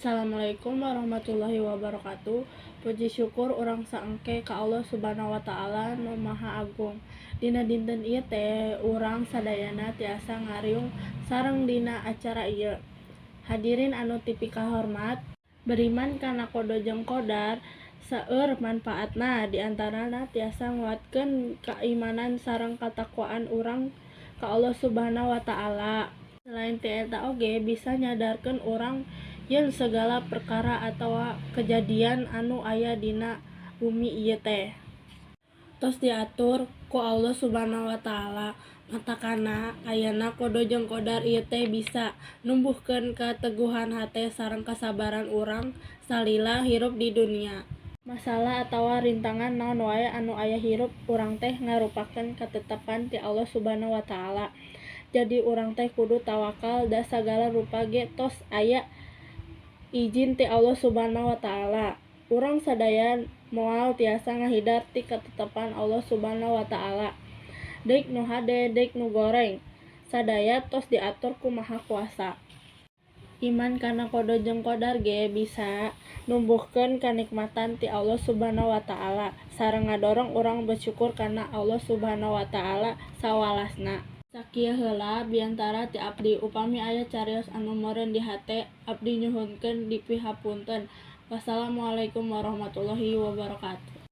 Assalamualaikum warahmatullahi wabarakatuh. Puji syukur urang saengke ka Allah Subhanahu wa taala nu Maha Agung. Dina dinten ieu teh urang sadayana tiasa ngariung sareng dina acara ieu. Hadirin anu dipikahormat, beriman kana qada jeung qadar seueur manfaatna, diantarana tiasa nguatkeun kaimanan sareng katakwaan urang ka Allah Subhanahu wa taala. Selain ti eta oge bisa nyadarkeun urang yen segala perkara atawa kejadian anu aya dina bumi ieu teh tos diatur ku Allah Subhanahu wa taala. Matakna ayana qada jeung qadar ieu teh bisa numbuhkeun kateguhan hate sareng kasabaran urang salila hirup di dunia. Masalah atawa rintangan naon wae anu aya hirup urang teh ngarupakeun katetepan ti Allah Subhanahu wa taala. Jadi urang teh kudu tawakal, da sagala rupa ge tos aya ijin ti Allah Subhanahu wa taala. Urang sadaya moal tiasa ngahindar ti katetepan Allah Subhanahu wa taala. Deuk nu hade, deuk nu goreng, sadaya tos diatur ku Maha Kuasa. Iman kana qada jeung qadar ge bisa numbuhkeun kanikmatan ti Allah Subhanahu wa taala sareng ngadorong urang bersyukur kana Allah Subhanahu wa taala sawalasna. Sakieu heula biantara ti abdi, upami aya carios anu meureun di hate, abdi nyuhunkeun dipihapunten. Wassalamualaikum warahmatullahi wabarakatuh.